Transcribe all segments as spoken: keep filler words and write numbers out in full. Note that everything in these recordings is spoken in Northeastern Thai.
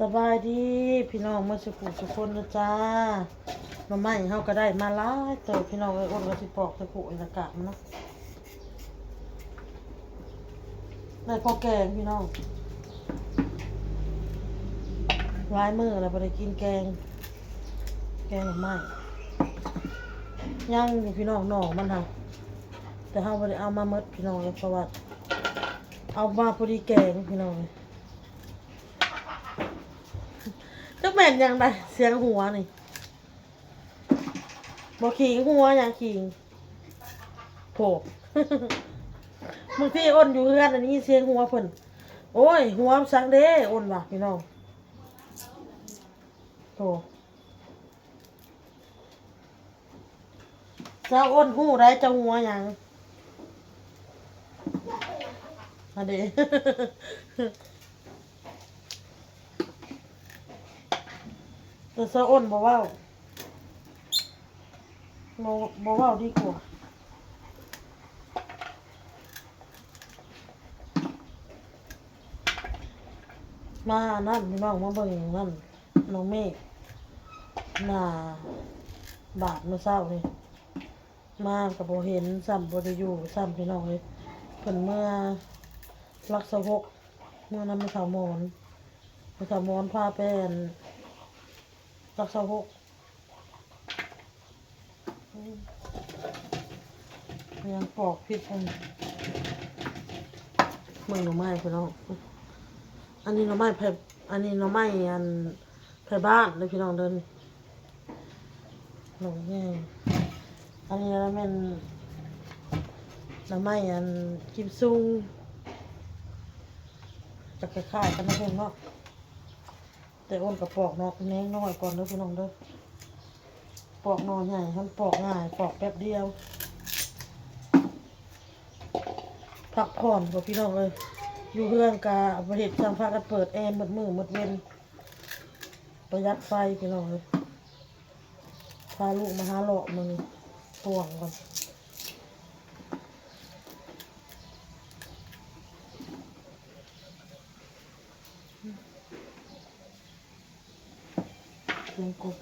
สบายดีพี่น้อง เมื่อสุขุสุคนนะจ้า หน่อไม้เฮาก็ได้มาหลายเติบพี่น้องเอ้ย อ้นก็สิปอกตะกุอีกละกะมันเนาะ ได้พอแกงพี่น้อง หลายมื้อแล้วบ่ได้กินแกง แกงหน่อไม้ ยังอยู่พี่น้อง หน่อมันหั่น แต่เฮาบ่ได้เอามาหมดพี่น้องเอ้ย เพราะว่า เอามาพอดีแกงพี่น้องเอ้ย จักแม่นหยังใด เสียงหัวนี่ บ่ขิงหัวหยังขิง โผ บางทีอ้นอยู่เฮือนอันนี้เสียงหัวเพิ่น โอ้ย หัวสังเด้อ้นว่ะพี่น้อง โผ เจ้าอ้นฮู้ได้เจ้าหัวหยัง อันเด้ แต่เจ้าอ้นบ่เว้า บ่ บ่เว้าดีกว่า มานั่นพี่น้อง มาเบิ่งนั่น น้องเมฆ หน้าบาดมื้อเช้านี่ มาก็บ่เห็นซ้ำ บ่ได้อยู่ซ้ำพี่น้องเอ้ย เพิ่นเมือหลักซาวหก เมือนำแม่เฒ่ามอน แม่เฒ่ามอนพาไปอันหลักซาวหก อืม ยังปอกผิดอัน เบิ่งหน่อไม้พี่น้อง อันนี้หน่อไม้ไผ อันนี้หน่อไม้อันไผบ้านเด้อพี่น้องเด้อ นี่ หน่อใหญ่ อันนี้แม่นหน่อไม้อันกิมซุง จะคล้ายๆกันนะเพิ่นเนาะ แต่อ้นก็ปอกหน่อแหนงน้อยก่อนเด้อพี่น้องเด้อ ปอกหน่อใหญ่ มันปอกง่าย ปอกแป๊บเดียว พักผ่อนกว่าพี่น้องเอ้ย อยู่เฮือนกะบ่เฮ็ดหยัง พากันเปิดแอร์หมดมื้อหมดเว็น ประหยัดไฟพี่น้องเอ้ย พาลูกมาหาเลาะมื้อนี้ ป่วงก่อน เสียงกบ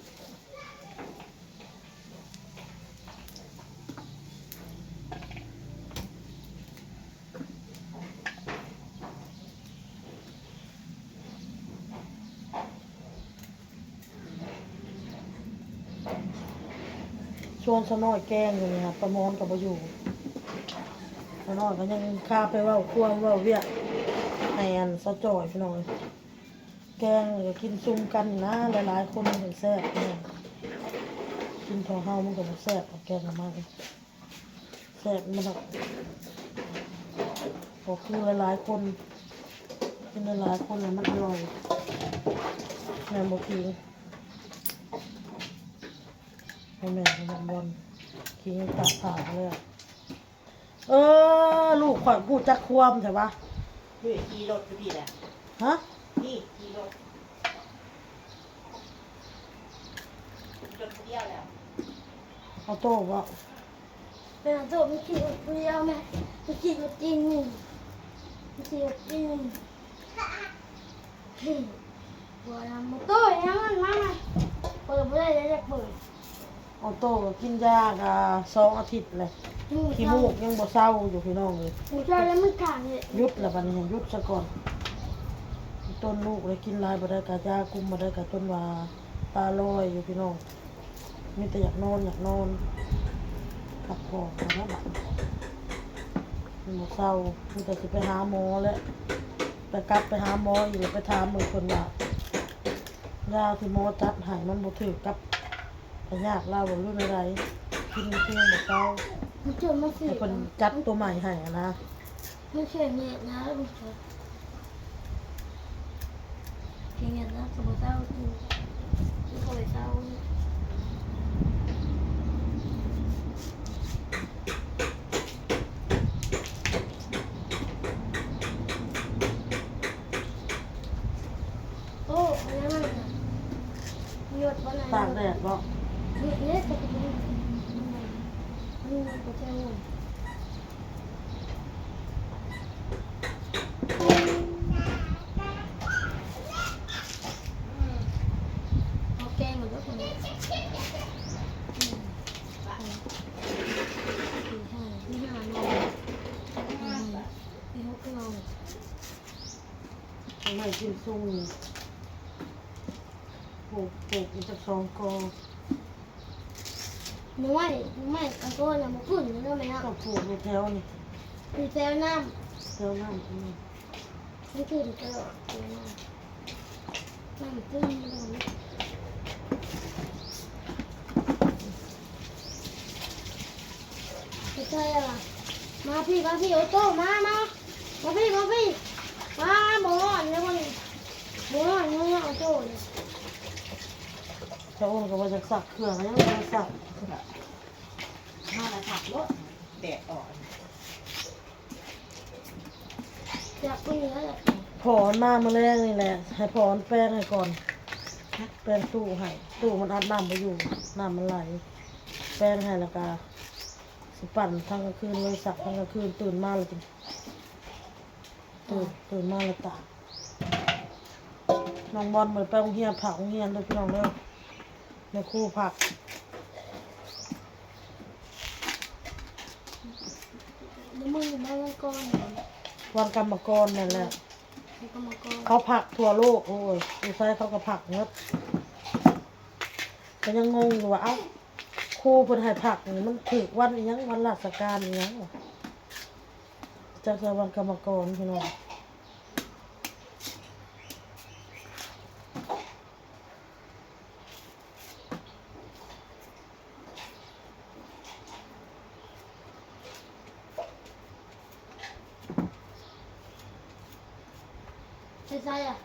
ชวนสาวน้อยแกงอยู่นี่ค่ะ ป้ามอนก็บ่อยู่ สาวน้อยก็ยังคาไปเว้าความเว้าเวียกให้อันสาวจ้อยพี่น้อง แกงนี่ก็กินซุมกันนะ หลายๆคนมันถึงแซ่บพี่น้อง กินเท่าเฮามันก็บ่แซ่บ แกงหน่อไม้ แซ่บมันดอก ก็คือหลายๆคน กินหลายๆคนแล้วมันอร่อย แม่นบ่คิง ให้แม่ให้แม่บอล คิงตาขาวเลยอะ เออ ลูกข่อยฮู้จักความแท้วะ นี่ขี่รถอยู่พี่แหละ ฮะ นี่ขี่รถ ขี่รถคนเดียวแล้ว ออโต้บ่ เป็นออโต้ มันขี่รถคนเดียวแม่ มันขี่รถจริงนี่ มันขี่รถจริงนี่ อืม บ่นำมอเตอร์ยังมันมา เปิดบ่ได้ อยากเปิด ออโต้ก็กินยากะสองอาทิตย์เลย อืม ขี้มูกยังบ่เซาอยู่พี่น้องเอ้ย บ่เซาแล้วมันขังเนี่ย หยุดละบัดนี้ หยุดซะก่อน ต้นลูกเลยกินหลายบ่ได้กะยาคุมบ่ได้กะจนว่าตาลอยอยู่พี่น้อง มีแต่อยากนอนอยากนอน พักผ่อนเท่านั้นล่ะ มันบ่เซา มีแต่สิไปหาหมอแหละ ไปกลับไปหาหมออีกแล้วไปถามหมอเพิ่นว่า ยาที่หมอจัดให้มันบ่ถืกกับพยาธิลาวบ่หรือแนวใด กินเพียงบ่เซา มันเจอมาสิ แต่เพิ่นจัดตัวใหม่ให้อะนะ มันเสียเงินนะ มันเสีย กินเงินนะ สมมุติเศร้า กิน กินเข้าไปเศร้า โอ้ อันนั้นน่ะ หยดบ่ไหน ตากแดดบ่ นี่ นี่ จะไปกิน นี่ มันก็จะหมด เ ไม้กิมซุงนี่ ปลูก ปลูกอยู่จักสองกอ หน่อไม้ หน่อไม้กระโตนน่ะบ่ขึ้นเลยเนาะแม่เนาะ ก็ปลูกอยู่แถวนี่ อยู่แถวน้ำ แถวน้ำ อืม มันขึ้นตลอดเลยนะ น้ำขึ้นตลอดเลย ไม่ใช่อะ มาพี่ มาพี่ โอโต้ มา มา มาพี่ มาพี่ มา หมอเนี่ยมัน หมอเนี่ย โอโต้เนี่ย ชะอมก็ว่าจะสักเครื่อง ยังบ่ได้สัก มาแล้วผักโลด แดดออก อยากกินเนื้อเลย พอมันมามื้อแลงนี่แหละ ให้พอมันแปรงให้ก่อน แปรงตู้ให้ ตู้มันอัดน้ำบ่อยู่ น้ำมันไหล แปรงให้แล้วก็ สิปั่นทั้งกลางคืนเลย สักทั้งกลางคืน ตื่นมาแล้วจึง ตื่น ตื่นมาแล้วตาก น้องบอลบ่ได้ไปโรงเรียน พักโรงเรียนเด้อพี่น้องเด้อ แม่ครูพัก แล้วมื้อนี้มาวันก่อนเหรอ วันกรรมกรนั่นแหละ วันกรรมกร เขาพักทั่วโลก โอ้ย อยู่ไสเขาก็พักหมด ก็ยังงงอยู่ว่า เอ้า ครูเพิ่นให้พักนี่มันถืกวันอิหยัง วันราชการอิหยังวะ จักแต่วันกรรมกรพี่น้อง ใช่ใช่อะ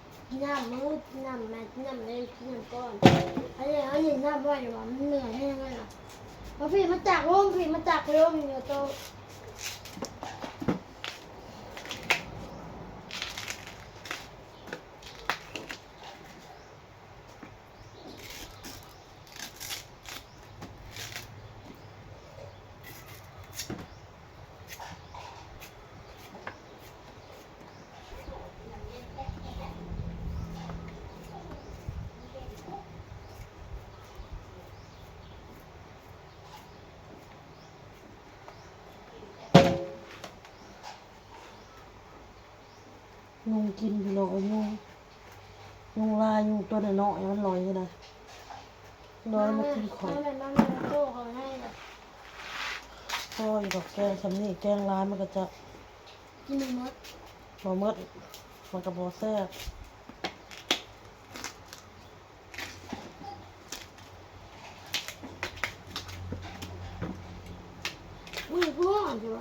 น้ำมืด น้ำแมท น้ำเล่น น้ำก้อน อันนี้ อันนี้น้ำไว้ว่ามันเหนื่อยแห้งเลยนะ มาพี่มาจากร่ม พี่มาจากร่มอยู่โตะ ยุงกินพี่น้อง ยุง ยุงลาย ยุงตัวน้อยๆ มันลอยอยู่นะ ลอยมากินของ มาแม่ มาแม่ โจ้เขาให้ละ พออยู่ดอกแกงซำนี้ แกงหลายมันก็จะ กินบ่หมด บ่หมด มันก็บ่แซ่บ อุ้ย พ่อ เดี๋ยว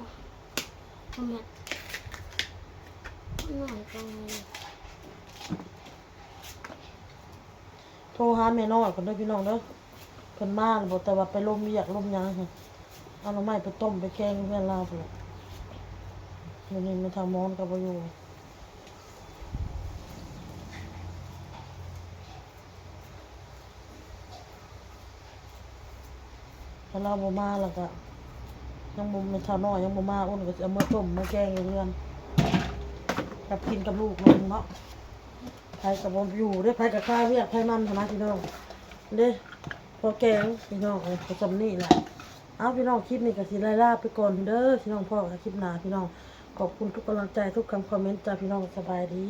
ทำไม หน่อยจังเลย โทรหาแม่น้อยก่อนเด้อพี่น้องเด้อ เพิ่นมาแล้วบ่ แต่ว่าไปลมเวียกลมหยังหั่น เอาหน่อไม้ไปต้มไปแกงอยู่เฮือนลาวพู้นล่ะ มื้อนี้แม่เฒ่ามอนก็บ่อยู่ ถ้าลาวบ่มาแล้วก็ ยังบ่ แม่เฒ่าน้อยยังบ่มา อ้นก็สิเอามาต้มมาแกงอยู่เฮือน กับกินกับลูกลงเนาะ ไผก็บ่อยู่เด้ ไผก็คาเวียกไผมันหั้นนะพี่น้อง เด้ พอแกงพี่น้อง เอ้ย ก็ส่ำนี้แหละ เอาพี่น้อง คลิปนี้ก็สิได้ลาไปก่อนเด้อ พี่น้อง พ้อกันคลิปหน้าพี่น้อง ขอบคุณทุกกำลังใจ ทุกคำคอมเมนต์จ้าพี่น้อง สบายดี